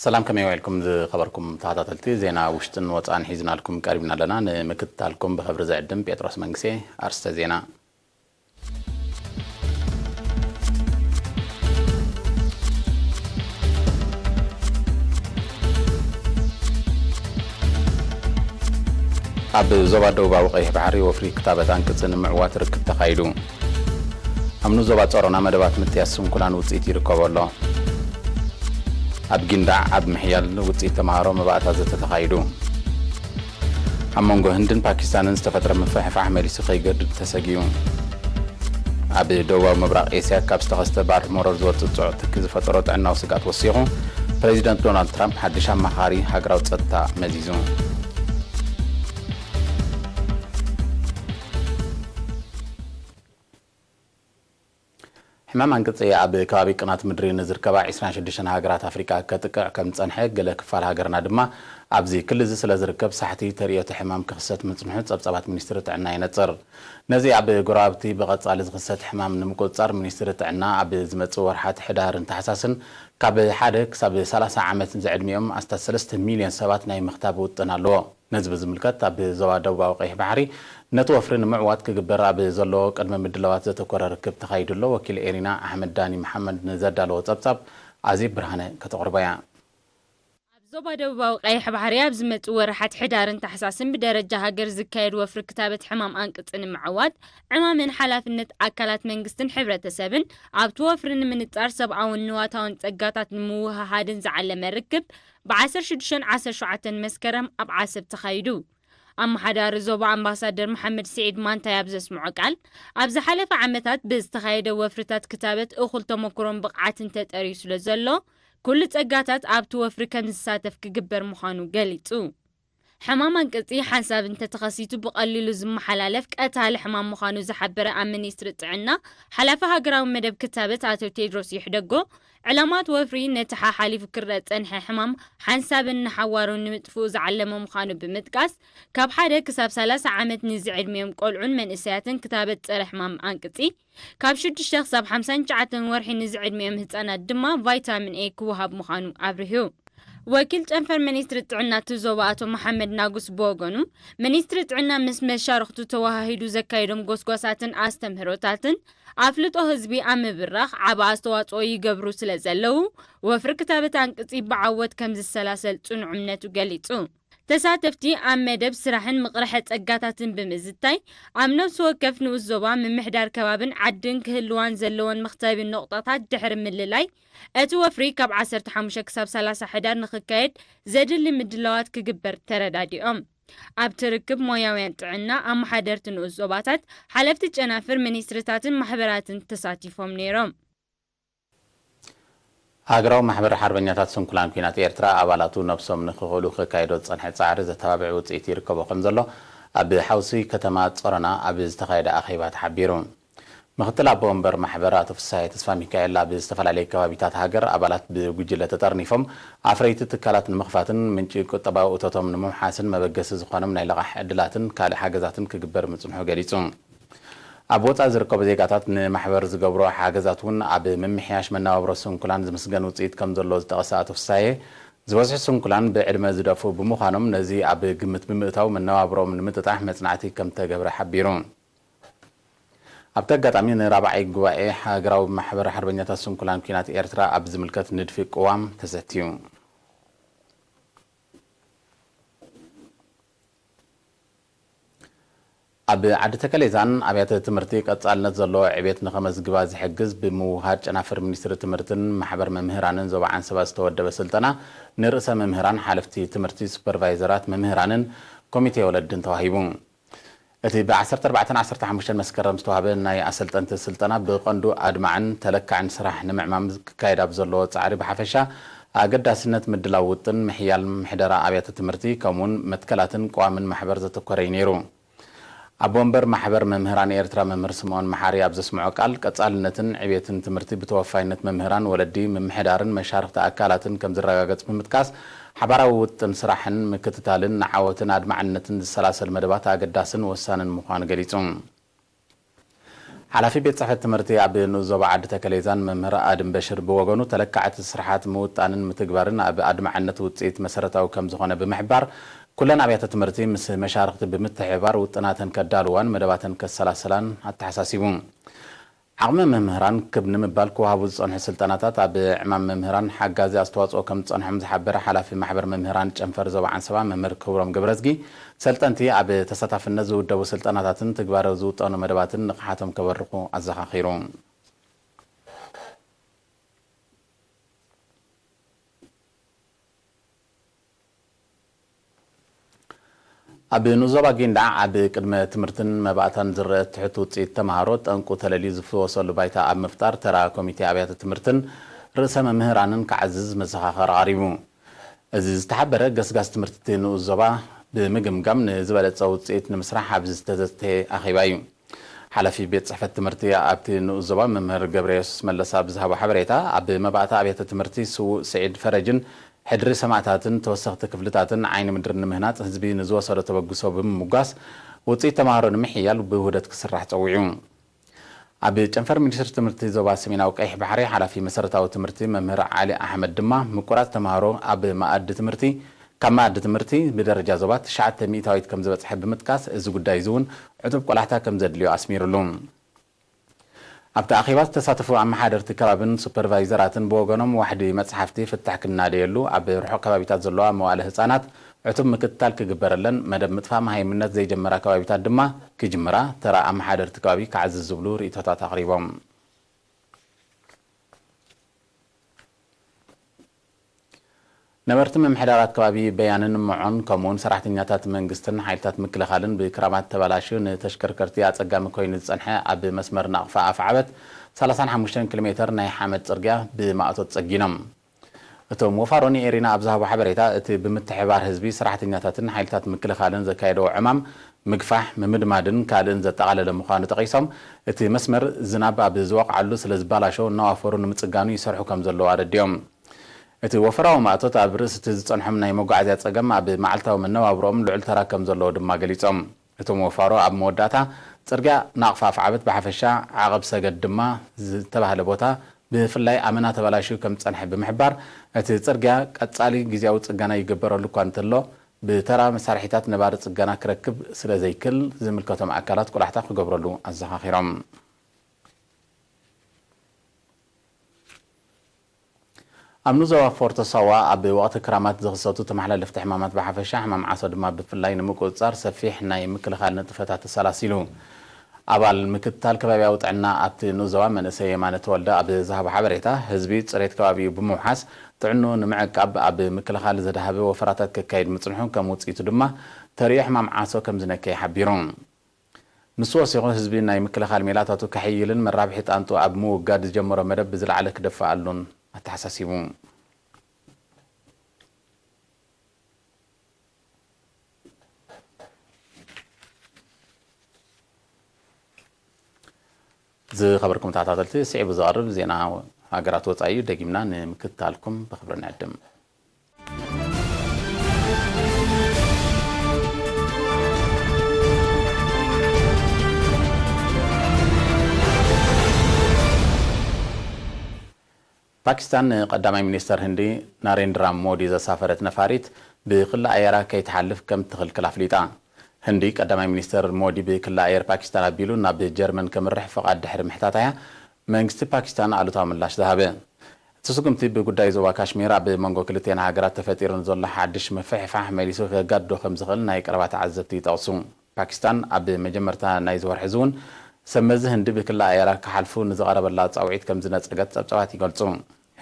ሰላም፣ ከመይ ውዒልኩም ዝኸበርኩም ተኸታተልቲ? ዜና ውሽጥን ወጻእን ሒዝናልኩም ቀሪብና ኣለና። ንምክትታልኩም ብኽብሪ ዝዕድም ጴጥሮስ መንግሴ። ኣርስተ ዜና። ኣብ ዞባ ደቡባዊ ቀይሕ ባሕሪ ወፍሪ ክታበት ኣንቅጺ ንምዕዋት ርክብ ተኻይዱ። ኣብ ንዞባ ጾሮና መደባት ምጥያስ ስንኩላን ውጽኢት ይርከቦ ኣሎ። ኣብ ጊንዳዕ ኣብ ምሕያል ውጽኢት ተመሃሮ መባእታ ዘተ ተኻይዱ። ኣብ መንጎ ህንድን ፓኪስታንን ዝተፈጥረ ምፍሕፋሕ መሊሱ ከይገድድ ተሰጊኡ። ኣብ ደቡባዊ ምብራቕ ኤስያ ካብ ዝተኸስተ ባርድ መረር ዝወጽእ ጽዑቕ ትኪ ዝፈጠሮ ጥዕናዊ ስግኣት ወሲኹ፣ ፕሬዚደንት ዶናልድ ትራምፕ ሓድሽ ኣማኻሪ ሃገራዊ ጸጥታ መዚዙ። ሕማም ኣንቅጺ ኣብ ከባቢ ቅናት ምድሪ ንዝርከባ ዒስራን ሽዱሽተን ሃገራት ኣፍሪቃ ከጥቅዕ ከም ዝጸንሐ፣ ገለ ክፋል ሃገርና ድማ ኣብዚ ክሊ እዚ ስለ ዝርከብ ሳሕቲ ተርእዮ እቲ ሕማም ክኽሰት ምጽንሑ ጸብጻባት ሚኒስትሪ ጥዕና የነጽር። ነዚ ኣብ ጎረባብቲ ብቐጻሊ ዝኽሰት ሕማም ንምቁጽጻር ሚኒስትሪ ጥዕና ኣብ ዝመጽእ ወርሓት ሕዳርን ታሕሳስን ካብ ሓደ ክሳብ ሰላሳ ዓመት ዝዕድሚኦም ኣስታት ሰለስተ ሚልዮን ሰባት ናይ ምኽታብ ውጥን ኣለዎ። ነዚ ብዝምልከት ኣብ ዞባ ደቡባዊ ቀይሕ ባሕሪ ነቲ ወፍሪ ንምዕዋት ክግበር ኣብ ዘለዎ ቅድመ ምድላዋት ዘተኮረ ርክብ ተኻይዱ ኣሎ። ወኪል ኤሪና ኣሕመድ ዳኒ መሓመድ ንዘዳለዎ ጸብጻብ ኣዜብ ብርሃነ ከተቕርቦ እያ። ኣብ ዞባ ደቡባዊ ቀይሕ ባሕሪ ኣብ ዝመጽእ ወርሓት ሕዳርን ታሕሳስን ብደረጃ ሃገር ዝካየድ ወፍሪ ክታበት ሕማም ኣንቅጺ ንምዕዋት ዕማምን ሓላፍነት ኣካላት መንግስትን ሕብረተሰብን ኣብቲ ወፍሪ ንምንጻር ሰብኣውን ንዋታውን ጸጋታት ንምውህሃድን ዝዓለመ ርክብ ብ ዓሰርተ ሽዱሽተን ዓሰርተ ሸውዓተን መስከረም ኣብ ዓሰብ ተኻይዱ። ኣመሓዳሪ ዞባ ኣምባሳደር መሓመድ ስዒድ ማንታይ ኣብ ዘስምዖ ቃል፣ ኣብ ዝሓለፈ ዓመታት ብዝተኻየደ ወፍርታት ክታበት እኹል ተመክሮን ብቕዓትን ተጠርዩ ስለ ዘሎ፣ ኩሉ ጸጋታት ኣብቲ ወፍሪ ከም ዝሳተፍ ክግበር ምዃኑ ገሊጹ። ሕማም ኣንቅጺ ሓንሳብ እንተተኸሲቱ ብቐሊሉ ዝመሓላለፍ ቀታሊ ሕማም ምዃኑ ዝሓበረ ኣብ ሚኒስትሪ ጥዕና ሓላፊ ሃገራዊ መደብ ክታበት ኣቶ ቴድሮስ ይሕደጎ፣ ዕላማት ወፍሪ ነቲ ሓሓሊፉ ክረኣ ጸንሐ ሕማም ሓንሳብን ንሓዋሩን ንምጥፍኡ ዝዓለመ ምዃኑ ብምጥቃስ፣ ካብ ሓደ ክሳብ ሰላሳ ዓመት ንዝዕድሚኦም ቆልዑን መንእሰያትን ክታበት ጸረ ሕማም ኣንቅጺ፣ ካብ ሽዱሽተ ክሳብ ሓምሳን ትሽዓተን ወርሒ ንዝዕድሚኦም ህጻናት ድማ ቫይታሚን ኤ ክወሃብ ምዃኑ ኣብሪሁ። ወኪል ጨንፈር ሚኒስትሪ ጥዕና እቲ ዞባ ኣቶ መሓመድ ናጉስ ብወገኑ፣ ሚኒስትሪ ጥዕና ምስ መሻርኽቱ ተወሃሂዱ ዘካየዶም ጎስጓሳትን ኣስተምህሮታትን ኣፍልጦ ህዝቢ ኣብ ምብራኽ ዓቢ ኣስተዋጽኦ ይገብሩ ስለ ዘለዉ፣ ወፍሪ ክታበት ኣንቅጺ ብዓወት ከም ዝሰላሰል ጽኑዕ እምነቱ ገሊጹ። ተሳተፍቲ ኣብ መደብ ስራሕን ምቕርሐ ጸጋታትን ብምዝታይ፣ ኣብ ነፍሲ ወከፍ ንኡስ ዞባ ምምሕዳር ከባብን ዓድን ክህልዋን ዘለወን መኽተቢ ነቑጣታት ድሕሪ ምልላይ፣ እቲ ወፍሪ ካብ ዓሰርተ ሓሙሽተ ክሳብ ሰላሳ ሕዳር ንኽካየድ ዘድሊ ምድላዋት ክግበር ተረዳዲኦም። ኣብቲ ርክብ ሞያውያን ጥዕና፣ ኣመሓደርቲ ንኡስ ዞባታት፣ ሓለፍቲ ጨናፍር፣ ሚኒስትሪታትን ማሕበራትን ተሳቲፎም ነይሮም። ሃገራዊ ማሕበር ሓርበኛታት ስንኩላን ኲናት ኤርትራ ኣባላቱ ነብሶም ንኽኽእሉ ከካይዶ ዝጸንሐ ጻዕሪ ዘተባብዕ ውጽኢት ይርከቦ ከም ዘሎ ኣብ ሓውሲ ከተማ ጾሮና ኣብ ዝተኻየደ ኣኼባ ተሓቢሩ። ምኽትል ኣቦ ወንበር ማሕበር ኣቶ ፍስሃየ ተስፋ ሚካኤል ኣብ ዝተፈላለዩ ከባቢታት ሃገር ኣባላት ብጉጅለ ተጠርኒፎም ኣፍረይቲ ትካላት ንምኽፋትን ምንጪ ቁጠባዊ እቶቶም ንምውሓስን መበገሲ ዝኾኖም ናይ ልቓሕ ዕድላትን ካልእ ሓገዛትን ክግበር ምጽንሑ ገሊጹ። ኣብ ወጻኢ ዝርከቡ ዜጋታት ንማሕበር ዝገብሮ ሓገዛት እውን ኣብ ምምሕያሽ መነባብሮ ስንኩላን ዝምስገን ውጽኢት ከም ዘሎ ዝጠቐሰ ኣቶ ፍሳዬ፣ ዝበዝሑ ስንኩላን ብዕድመ ዝደፍኡ ብምዃኖም ነዚ ኣብ ግምት ብምእታው መነባብሮኦም ንምጥጣሕ መጽናዕቲ ከም ተገብረ ሓቢሩ። ኣብቲ ኣጋጣሚ ንራብዓይ ጉባኤ ሃገራዊ ማሕበር ሓርበኛታት ስንኩላን ኲናት ኤርትራ ኣብ ዝምልከት ንድፊ ቅዋም ተሰትዩ። ኣብ ዓዲ ተከሌዛን ኣብያተ ትምህርቲ ቀጻልነት ዘለዎ ዕቤት ንኸመዝግባ ዝሕግዝ ብምውሃድ ጨናፍር ሚኒስትሪ ትምህርትን ማሕበር መምህራንን ዞባ ዓንሰባ ዝተወደበ ስልጠና ንርእሰ መምህራን፣ ሓለፍቲ ትምህርቲ፣ ሱፐርቫይዘራት መምህራንን ኮሚቴ ወለድን ተዋሂቡ። እቲ ብ ዓሰርተ ኣርባዕተን ዓሰርተ ሓሙሽተን መስከረም ዝተዋህበ ናይ ኣሰልጠንቲ ስልጠና ብቐንዱ ኣድማዕን ተለካዕን ስራሕ ንምዕማም ክካየድ ኣብ ዘለዎ ጻዕሪ ብሓፈሻ ኣገዳስነት ምድላው ውጥን ምሕያል ምሕደራ ኣብያተ ትምህርቲ ከምኡውን መትከላትን ቅዋምን ማሕበር ዘተኮረ እዩ ነይሩ። ኣቦ ወንበር ማሕበር መምህራን ኤርትራ መምህር ስምኦን መሓሪ ኣብ ዘስምዖ ቃል፣ ቀጻልነትን ዕቤትን ትምህርቲ ብተወፋይነት መምህራን፣ ወለዲ፣ ምምሕዳርን መሻርኽቲ ኣካላትን ከም ዝረጋገጽ ብምጥቃስ፣ ሓባራዊ ውጥን ስራሕን ምክትታልን ንዓወትን ኣድማዕነትን ዝሰላሰል መደባት ኣገዳስን ወሳንን ምዃኑ ገሊጹ። ሓላፊ ቤት ጽሕፈት ትምህርቲ ኣብ ንኡስ ዞባ ዓዲ ተከሌዛን መምህር ኣድም በሽር ብወገኑ፣ ተለካዕቲ ስርሓት ምውጣንን ምትግባርን ኣብ ኣድማዕነት ውጽኢት መሰረታዊ ከም ዝኾነ ብምሕባር፣ ኩለን ኣብያተ ትምህርቲ ምስ መሻርኽቲ ብምትሕብባር ውጥናተን ከዳልዋን መደባተን ከሰላስላን ኣተሓሳሲቡ። ዓቕሚ መምህራን ክብ ንምባል ክወሃቡ ዝጸንሑ ስልጠናታት ኣብ ዕማም መምህራን ሓጋዚ ኣስተዋጽኦ ከም ዝጸንሖም ዝሓበረ ሓላፊ ማሕበር መምህራን ጨንፈር ዞባ ዓንሰባ መምህር ክብሮም ገብረዝጊ፣ ሰልጠንቲ ኣብ ተሳታፍነት ዝውደቡ ስልጠናታትን ትግባረ ዝውጠኑ መደባትን ንቕሓቶም ከበርኹ ኣዘኻኺሩ። ኣብ ንኡስ ዞባ ጊንዳዕ ኣብ ቅድመ ትምህርትን መባእታን ዝረአ ትሑት ውፅኢት ተምሃሮ ጠንቁ ተለልዩ ዝፍወሰሉ ባይታ ኣብ ምፍጣር ተራ ኮሚቴ ኣብያተ ትምህርትን ርእሰ መምህራንን ክዓዝዝ መዘኻኸሪ ቀሪቡ። እዚ ዝተሓበረ ገስጋስ ትምህርቲ ንኡስ ዞባ ብምግምጋም ንዝበለፀ ውፅኢት ንምስራሕ ኣብ ዝተዘተ ኣኼባ እዩ። ሓላፊ ቤት ጽሕፈት ትምህርቲ ኣብቲ ንኡስ ዞባ መምህር ገብረየሱስ መለሳ ብዝሃቦ ሓበሬታ፣ ኣብ መባእታ ኣብያተ ትምህርቲ ስዉእ ስዒድ ፈረጅን ሕድሪ ሰማእታትን ተወሰኽቲ ክፍልታትን ዓይኒ ምድሪ ንምህናጽ ህዝቢ ንዝወሰዶ ተበግሶ ብምምጓስ ውጽኢት ተማሃሮ ንምሕያል ብውህደት ክስራሕ ጸዊዑ። ኣብ ጨንፈር ሚኒስትሪ ትምህርቲ ዞባ ሰሜናዊ ቀይሕ ባሕሪ ሓላፊ መሰረታዊ ትምህርቲ መምህር ዓሊ ኣሕመድ ድማ ምቁራት ተማሃሮ ኣብ መኣዲ ትምህርቲ ካብ መኣዲ ትምህርቲ ብደረጃ ዞባ ትሽዓተ ሚእታዊት ከም ዝበጽሐ ብምጥቃስ፣ እዚ ጉዳይ እዚ እውን ዕቱብ ቆላሕታ ከም ዘድልዮ ኣስሚሩሉ። ኣብቲ ኣኼባ ዝተሳተፉ ኣመሓደርቲ ከባብን ሱፐርቫይዘራትን ብወገኖም፣ ዋሕዲ መጽሓፍቲ ፍታሕ ክናደየሉ፣ ኣብ ርሑቕ ከባቢታት ዘለዋ መዋእለ ህጻናት ዕቱብ ምክትታል ክግበረለን፣ መደብ ምጥፋእ መሃይምነት ዘይጀመራ ከባቢታት ድማ ክጅምራ ተራ ኣመሓደርቲ ከባቢ ክዓዝዝ ዝብሉ ርእይቶታት ኣቕሪቦም። ነበርቲ ምምሕዳራት ከባቢ በያንን ምዖን፣ ከምኡውን ሰራሕተኛታት መንግስትን ሓይልታት ምክልኻልን ብክራማት ተበላሽዩ ንተሽከርከርቲ ኣጸጋሚ ኮይኑ ዝጸንሐ ኣብ መስመር ናቕፋ ኣፍዓበት ሰላሳን ሓሙሽተን ኪሎ ሜተር ናይ ሓመድ ጽርግያ ብማእቶት ጸጊኖም። እቶም ወፋሮ ንኤሪና ኣብ ዝሃቦ ሓበሬታ፣ እቲ ብምትሕባር ህዝቢ፣ ሰራሕተኛታትን ሓይልታት ምክልኻልን ዘካየደዎ ዕማም ምግፋሕ፣ ምምድማድን ካልእን ዘጠቓለለ ምዃኑ ጠቒሶም፣ እቲ መስመር ዝናብ ኣብ ዝወቕዓሉ ስለ ዝበላሾ፣ እናዋፈሩ ንምጽጋኑ ይሰርሑ ከም ዘለዉ ኣረዲኦም። እቲ ወፈራዊ ማእቶት ኣብ ርእሲ እቲ ዝጸንሖም ናይ መጓዓዝያ ጸገም ኣብ መዓልታዊ መነባብሮኦም ልዑል ተራ ከም ዘለዎ ድማ ገሊጾም። እቶም ወፋሮ ኣብ መወዳእታ፣ ጽርግያ ናቕፋ ኣፍዓበት ብሓፈሻ፣ ዓቐብ ሰገድ ድማ ዝተባህለ ቦታ ብፍላይ ኣመና ተበላሽዩ ከም ዝጸንሐ ብምሕባር፣ እቲ ጽርግያ ቀጻሊ ግዝያዊ ጽገና ይግበረሉ እኳ እንተሎ፣ ብተራ መሳርሒታት ነባሪ ጽገና ክረክብ ስለ ዘይክል፣ ዝምልከቶም ኣካላት ቆላሕታ ክገብረሉ ኣዘኻኺሮም። ኣብ ንዞባ ፎርቶ ሳዋ ኣብ ወቕቲ ክራማት ዝኽሰቱ ተመሓላለፍቲ ሕማማት ብሓፈሻ፣ ሕማም ዓሶ ድማ ብፍላይ ንምቁጽጻር ሰፊሕ ናይ ምክልኻል ንጥፈታት ተሰላሲሉ። ኣባል ምክትታል ከባብያዊ ጥዕና ኣብቲ ንኡስ ዞባ መንእሰይ የማነ ተወልደ ኣብ ዝሃቦ ሓበሬታ፣ ህዝቢ ጽሬት ከባቢኡ ብምውሓስ ጥዕንኡ ንምዕቃብ ኣብ ምክልኻል ዘድሃበ ወፈራታት ከካይድ ምጽንሑ፣ ከም ውጽኢቱ ድማ ተሪኦ ሕማም ዓሶ ከም ዝነከየ ሓቢሩ። ንሱ ወሲኹ፣ ህዝቢ ናይ ምክልኻል ሜላታቱ ከሕይልን መራብሒ ጣንጡ ኣብ ምውጋድ ዝጀመሮ መደብ ብዝለዓለ ክደፍኣሉን ኣተሓሳሲቡ። ዝኸበርኩም ተኸታተልቲ፣ ስዒቡ ዝቐርብ ዜና ሃገራት ወጻኢ እዩ። ደጊምና ንምክትታልኩም ብኽብሪ ንዕድም። ፓኪስታን ንቀዳማይ ሚኒስተር ህንዲ ናሬንድራ ሞዲ ዘሳፈረት ነፋሪት ብክሊ ኣየራ ከይትሓልፍ ከም ትኽልክል ኣፍሊጣ። ህንዲ ቀዳማይ ሚኒስተር ሞዲ ብክሊ ኣየር ፓኪስታን ኣቢሉ ናብ ጀርመን ከምርሕ ፍቓድ ድሕሪ ምሕታታያ መንግስቲ ፓኪስታን ኣሉታዊ ምላሽ ዝሃበ። እቲ ስጉምቲ ብጉዳይ ዞባ ካሽሚር ኣብ መንጎ ክልቲኤን ሃገራት ተፈጢሩ ንዘሎ ሓድሽ ምፍሕፋሕ መሊሱ ከጋድዶ ከም ዝኽእል ናይ ቀረባ ተዓዘብቲ ይጠቕሱ። ፓኪስታን ኣብ መጀመርታ ናይዚ ወርሒ እዚ እውን ሰብ መዚ ህንዲ ብክሊ ኣየራ ክሓልፉ ንዝቐረበላ ጻውዒት ከም ዝነጸገት ጸብጻባት ይገልጹ።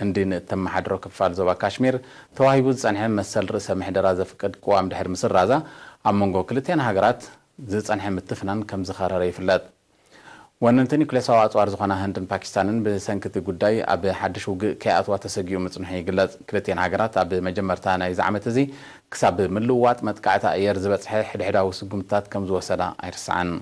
ህንዲ ንእተመሓድሮ ክፋል ዞባ ካሽሚር ተዋሂቡ ዝጸንሐ መሰል ርእሰ ምሕደራ ዘፍቅድ ቅዋም ድሕሪ ምስራዛ፣ ኣብ መንጎ ክልቲኤን ሃገራት ዝጸንሐ ምትፍናን ከም ዝኸረረ ይፍለጥ። ወነንቲ ኒኩሌሳዊ ኣጽዋር ዝኾና ህንድን ፓኪስታንን ብሰንኪ እቲ ጉዳይ ኣብ ሓድሽ ውግእ ከይኣትዋ ተሰጊኡ ምጽንሑ ይግለጽ። ክልቲኤን ሃገራት ኣብ መጀመርታ ናይዚ ዓመት እዚ ክሳብ ምልውዋጥ መጥቃዕቲ ኣየር ዝበጽሐ ሕድሕዳዊ ስጉምትታት ከም ዝወሰዳ ኣይርሳዕን።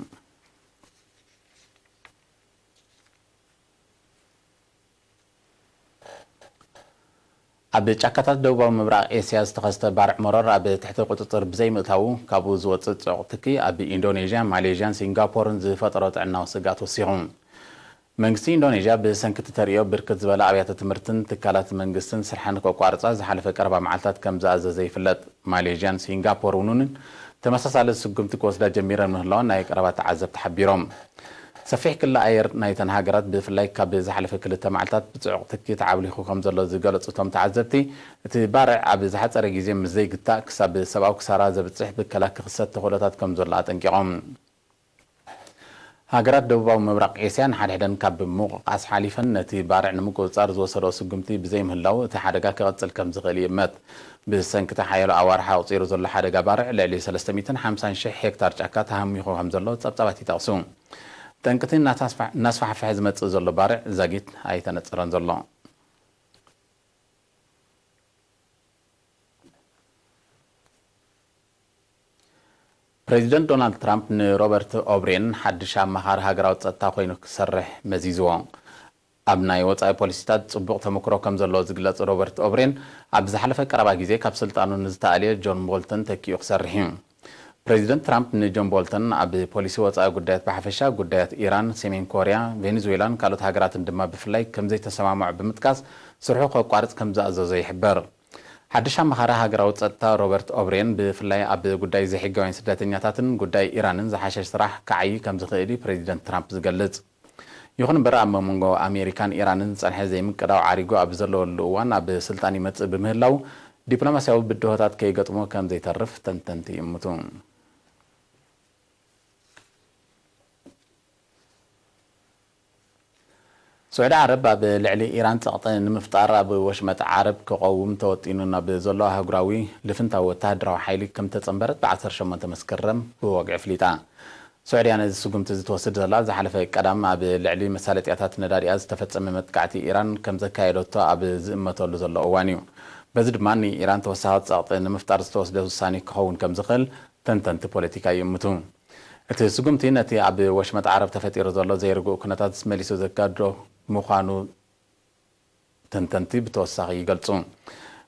ኣብ ጫካታት ደቡባዊ ምብራቕ ኤስያ ዝተኸስተ ባርዕ መሮር ኣብ ትሕቲ ቁጽጽር ብዘይምእታዉ፣ ካብኡ ዝወጽእ ጽዑቕ ትኪ ኣብ ኢንዶኔዥያ፣ ማሌዥያን ሲንጋፖርን ዝፈጠሮ ጥዕናዊ ስግኣት ወሲኹ። መንግስቲ ኢንዶኔዥያ ብሰንኪ እቲ ተርእዮ ብርክት ዝበላ ኣብያተ ትምህርትን ትካላት መንግስትን ስርሐን ከቋርጻ ዝሓለፈ ቀረባ መዓልታት ከም ዝኣዘዘ ይፍለጥ። ማሌዥያን ሲንጋፖር እውን ተመሳሳሊ ስጉምቲ ክወስዳ ጀሚረን ምህላወን ናይ ቀረባ ተዓዘብቲ ሓቢሮም። ሰፊሕ ክሊ ኣየር ናይተን ሃገራት ብፍላይ ካብ ዝሓለፈ ክልተ መዓልታት ብጽዑቕ ትኪት ዓብሊኹ ከም ዘሎ ዝገለጹ እቶም ተዓዘብቲ፣ እቲ ባርዕ ኣብ ዝሓጸረ ግዜ ምስ ዘይግታእ ክሳብ ሰብኣዊ ክሳራ ዘብጽሕ ብከላ ክኽሰት ተኽእሎታት ከም ዘሎ ኣጠንቂቖም። ሃገራት ደቡባዊ ምብራቕ ኤስያ ንሓድሕደን ካብ ምውቕቓስ ሓሊፈን ነቲ ባርዕ ንምቁጽጻር ዝወሰድኦ ስጉምቲ ብዘይምህላው እቲ ሓደጋ ክቕጽል ከም ዝኽእል ይእመት። ብሰንኪ እቲ ሓያሎ ኣዋርሕ ኣቑጺሩ ዘሎ ሓደጋ ባርዕ ልዕሊ ሰለስተ ሚእትን ሓምሳን ሽሕ ሄክታር ጫካ ተሃሚኹ ከም ዘሎ ጸብጻባት ይጠቕሱ። ጠንቅቲ እናተስፋ-፣ እናስፋሕፈሐ ዝመጽእ ዘሎ ባርዕ ዛጊት ኣይተነጸረን ዘሎ። ፕሬዚደንት ዶናልድ ትራምፕ ንሮበርት ኦብሬን ሓድሽ ኣማኻሪ ሃገራዊ ጸጥታ ኮይኑ ክሰርሕ መዚዝዎ። ኣብ ናይ ወጻኢ ፖሊሲታት ጽቡቕ ተመክሮ ከም ዘለዎ ዝግለጽ ሮበርት ኦብሬን፣ ኣብ ዝሓለፈ ቀረባ ግዜ ካብ ስልጣኑ ንዝተኣልየ ጆን ቦልተን ተኪኡ ክሰርሕ እዩ። ፕሬዚደንት ትራምፕ ንጆን ቦልተን ኣብ ፖሊሲ ወጻኢ ጉዳያት ብሓፈሻ፣ ጉዳያት ኢራን፣ ሰሜን ኮርያ፣ ቬኔዙዌላን ካልኦት ሃገራትን ድማ ብፍላይ ከም ዘይተሰማምዑ ብምጥቃስ፣ ስርሑ ከቋርጽ ከም ዝኣዘዞ ይሕበር። ሓድሽ ኣማኻሪ ሃገራዊ ጸጥታ ሮበርት ኦብሬን፣ ብፍላይ ኣብ ጉዳይ ዘይሕጋውያን ስደተኛታትን ጉዳይ ኢራንን ዝሓሸ ስራሕ ክዓዪ ከም ዝኽእል እዩ ፕሬዚደንት ትራምፕ ዝገልጽ። ይኹን እምበር፣ ኣብ መንጎ ኣሜሪካን ኢራንን ዝጸንሐ ዘይምቅዳው ዓሪጉ ኣብ ዘለወሉ እዋን፣ ኣብ ስልጣን ይመጽእ ብምህላው፣ ዲፕሎማስያዊ ብድሆታት ከይገጥሞ ከም ዘይተርፍ ተንተንቲ ይእምቱ። ስዑዲ ዓረብ ኣብ ልዕሊ ኢራን ጸቕጢ ንምፍጣር ኣብ ወሽመጥ ዓረብ ክቐውም ተወጢኑ ናብ ዘሎ ኣህጉራዊ ልፍንታዊ ወተሃደራዊ ሓይሊ ከም ተጸንበረት ብ ዓሰርተ ሸሞንተ መስከረም ብወግዒ ኣፍሊጣ። ስዑድያ ነዚ ስጉምቲ እዚ ትወስድ ዘላ ዝሓለፈ ቀዳም ኣብ ልዕሊ መሳለጥያታት ነዳዲኣ ዝተፈጸመ መጥቃዕቲ ኢራን ከም ዘካየደቶ ኣብ ዝእመተሉ ዘሎ እዋን እዩ። በዚ ድማ ንኢራን ተወሳኺ ጸቕጢ ንምፍጣር ዝተወስደ ውሳኔ ክኸውን ከም ዝኽእል ተንተንቲ ፖለቲካ ይእምቱ። እቲ ስጉምቲ ነቲ ኣብ ወሽመጥ ዓረብ ተፈጢሩ ዘሎ ዘይርጉእ ኩነታት መሊሱ ዘጋድዶ ምዃኑ ተንተንቲ ብተወሳኺ ይገልጹ።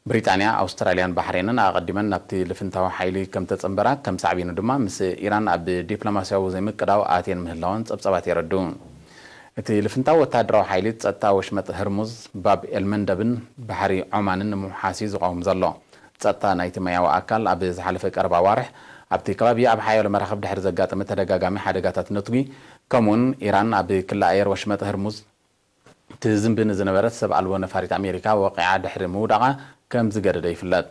ብሪጣንያ፣ ኣውስትራልያን ባሕሬንን ኣቐዲመን ናብቲ ልፍንታዊ ሓይሊ ከም ተጸንበራ፣ ከም ሳዕቤኑ ድማ ምስ ኢራን ኣብ ዲፕሎማስያዊ ዘይምቅዳው ኣትየን ምህላወን ጸብጻባት የረድኡ። እቲ ልፍንታዊ ወተሃደራዊ ሓይሊ ጸጥታ ወሽመጥ ህርሙዝ፣ ባብ ኤልመንደብን ባሕሪ ዖማንን ንምውሓስ እዩ ዝቐውም ዘሎ። ጸጥታ ናይቲ ማያዊ ኣካል ኣብ ዝሓለፈ ቀረባ ኣዋርሕ ኣብቲ ከባቢ ኣብ ሓያሎ መራኽብ ድሕሪ ዘጋጠመ ተደጋጋሚ ሓደጋታት ነትጒ፣ ከምኡውን ኢራን ኣብ ክሊ ኣየር ወሽመጥ ህርሙዝ ትዝንቢ ንዝነበረት ሰብ ኣልቦ ነፋሪት ኣሜሪካ ወቒዓ ድሕሪ ምውዳቓ ከም ዝገደደ ይፍለጥ።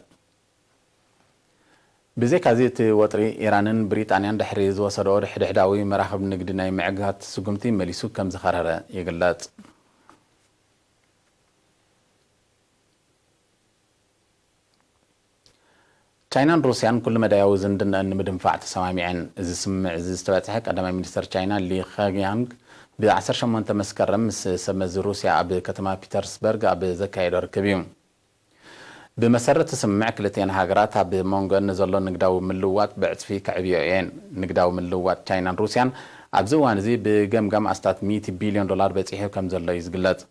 ብዘይካዚ እቲ ወጥሪ፣ ኢራንን ብሪጣንያን ድሕሪ ዝወሰድኦ ድሕድሕዳዊ መራኽብ ንግዲ ናይ ምዕጋት ስጉምቲ መሊሱ ከም ዝኸረረ ይግለጽ። ቻይናን ሩስያን ኩሉ መዳያዊ ዝምድናኣን ንምድንፋዕ ተሰማሚዐን። እዚ ስምምዕ እዚ ዝተበጽሐ ቀዳማይ ሚኒስተር ቻይና ሊ ኸግያንግ ብ ዓሰርተ ሸሞንተ መስከረም ምስ ሰብ መዚ ሩስያ ኣብ ከተማ ፒተርስበርግ ኣብ ዘካየዶ ርክብ እዩ። ብመሰረት እቲ ስምምዕ ክልቲኤን ሃገራት ኣብ መንጎን ንዘሎ ንግዳዊ ምልውዋጥ ብዕጽፊ ከዕብዮ እየን። ንግዳዊ ምልውዋጥ ቻይናን ሩስያን ኣብዚ እዋን እዚ ብገምጋም ኣስታት ሚእቲ ቢልዮን ዶላር በጺሑ ከም ዘሎ እዩ ዝግለጽ።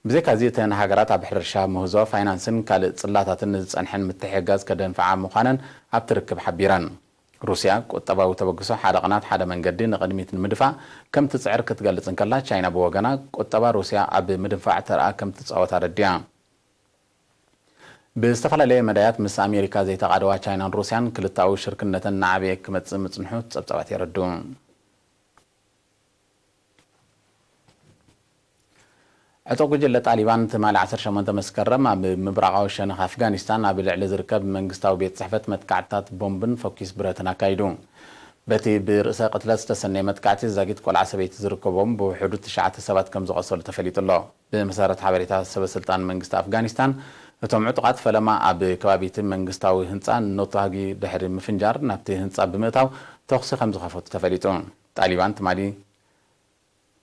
ብዘይካዚ እተን ሃገራት ኣብ ሕርሻ፣ ምህዞ፣ ፋይናንስን ካልእ ጽላታትን ንዝጸንሐን ምትሕግጋዝ ከደንፍዓ ምዃነን ኣብቲ ርክብ ሓቢረን። ሩስያ ቁጠባዊ ተበግሶ ሓደ ቅናት ሓደ መንገዲ ንቕድሚት ንምድፋእ ከም ትጽዕር ክትገልጽ እንከላ፣ ቻይና ብወገና ቁጠባ ሩስያ ኣብ ምድንፋዕ ተርኣ ከም ትጻወት ኣረዲኣ። ብዝተፈላለየ መዳያት ምስ ኣሜሪካ ዘይተቓደዋ ቻይናን ሩስያን ክልተኣዊ ሽርክነተን እናዓበየ ክመጽእ ምጽንሑ ጸብጻባት የረድኡ። ዕጡቕ ጉጅለ ጣሊባን ትማሊ ዓሰርተ ሸሞንተ መስከረም ኣብ ምብራቓዊ ሸነኽ ኣፍጋኒስታን ኣብ ልዕሊ ዝርከብ መንግስታዊ ቤት ጽሕፈት መጥቃዕትታት ቦምብን ፈኲስ ብረትን ኣካይዱ። በቲ ብርእሰ ቅትለት ዝተሰነየ መጥቃዕቲ ዛጊት ቆልዓ ሰበይቲ ዝርከቦም ብውሕዱ ትሽዓተ ሰባት ከም ዝቖሰሉ ተፈሊጡ ኣሎ። ብመሰረት ሓበሬታ ሰበ ስልጣን መንግስቲ ኣፍጋኒስታን፣ እቶም ዕጡቓት ፈለማ ኣብ ከባቢ እቲ መንግስታዊ ህንጻ ኖታጊ ድሕሪ ምፍንጃር ናብቲ ህንጻ ብምእታው ተኹሲ ከም ዝኸፈቱ ተፈሊጡ። ጣሊባን ትማሊ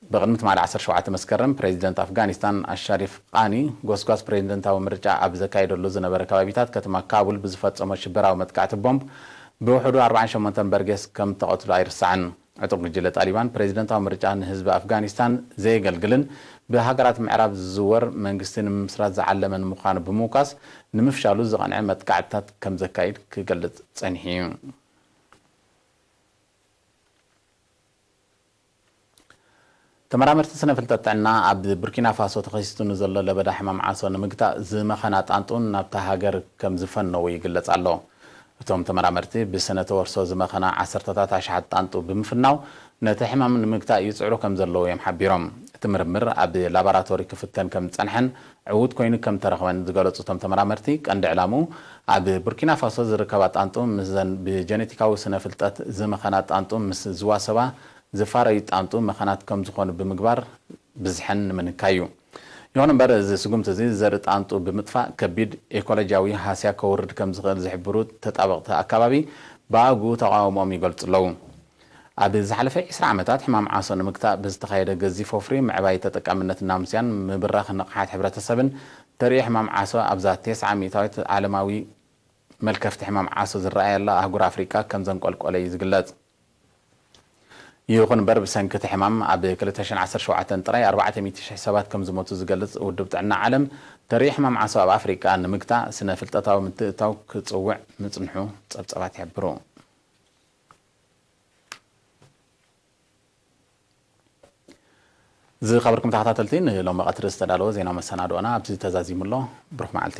ብቕድሚ ትማሊ ዓሰርተ ሸውዓተ መስከረም፣ ፕሬዚደንት ኣፍጋኒስታን ኣሻሪፍ ቃኒ፣ ጎስጓስ ፕሬዚደንታዊ ምርጫ ኣብ ዘካየደሉ ዝነበረ ከባቢታት ከተማ ካቡል ብዝፈጸሞ ሽበራዊ መጥቃዕቲ ቦምብ ብውሕዱ ኣርባዓን ሸሞንተን በርጌስ ከም ተቐትሉ ኣይርሳዕን። ዕጡቕ ጉጅለ ጣሊባን፣ ፕሬዚደንታዊ ምርጫ ንህዝቢ ኣፍጋኒስታን ዘየገልግልን ብሃገራት ምዕራብ ዝዝወር መንግስቲ ንምምስራት ዝዓለመን ምዃኑ ብምውካስ፣ ንምፍሻሉ ዝቐንዐ መጥቃዕትታት ከም ዘካይድ ክገልጽ ጸኒሑ እዩ። ተመራመርቲ ስነ ፍልጠት ጥዕና ኣብ ቡርኪና ፋሶ ተኸሲቱ ንዘሎ ለበዳ ሕማም ዓሶ ንምግታእ ዝመኸና ጣንጡ ናብታ ሃገር ከም ዝፈነዉ ይግለጽ ኣሎ። እቶም ተመራመርቲ ብስነ ተወርሶ ዝመኸና ዓሰርተታት ኣሽሓት ጣንጡ ብምፍናው ነቲ ሕማም ንምግታእ ይጽዕሩ ከም ዘለዉ እዮም ሓቢሮም። እቲ ምርምር ኣብ ላቦራቶሪ ክፍተን ከም ዝጸንሐን ዕዉት ኮይኑ ከም ተረኽበን ዝገለጹ እቶም ተመራመርቲ፣ ቀንዲ ዕላምኡ ኣብ ቡርኪና ፋሶ ዝርከባ ጣንጡ ምስዘን ብጀነቲካዊ ስነ ፍልጠት ዝመኸና ጣንጡ ምስ ዝዋሰባ ዝፋረዩ ጣንጡ መኸናት ከም ዝኾኑ ብምግባር ብዝሐን ንምንካይ እዩ። ይኹን እምበር፣ እዚ ስጉምቲ እዚ ዘርኢ ጣንጡ ብምጥፋእ ከቢድ ኤኮሎጂያዊ ሃስያ ከውርድ ከም ዝኽእል ዝሕብሩ ተጣበቕቲ ኣካባቢ፣ ብኣግኡ ተቓውሞኦም ይገልጹ ኣለዉ። ኣብ ዝሓለፈ ዕስራ ዓመታት ሕማም ዓሶ ንምግታእ ብዝተኻየደ ገዚፍ ወፍሪ፣ ምዕባይ ተጠቃምነት ናሙስያን ምብራኽ ንቕሓት ሕብረተሰብን፣ ተርእዮ ሕማም ዓሶ ኣብዛ ተስዓ ሚእታዊት ዓለማዊ መልከፍቲ ሕማም ዓሶ ዝረኣየላ ኣህጉር ኣፍሪቃ ከም ዘንቆልቆለ እዩ ዝግለጽ። ይኹን እምበር፣ ብሰንኪ እቲ ሕማም ኣብ ክልተ ሽሕን ዓሰርተ ሸውዓተን ጥራይ ኣርባዕተ ሚእቲ ሽሕ ሰባት ከም ዝሞቱ ዝገልጽ ውድብ ጥዕና ዓለም፣ ተርእዮ ሕማም ዓሶ ኣብ ኣፍሪቃ ንምግታእ ስነ ፍልጠታዊ ምትእትታው ክጽውዕ ምጽንሑ ጸብጻባት ይሕብሩ። ዝኸበርኩም ተኸታተልቲ፣ ንሎሚ ቀትሪ ዝተዳለወ ዜና መሰናድኦና ኣብዚ ተዛዚሙ ኣሎ። ብሩኽ መዓልቲ።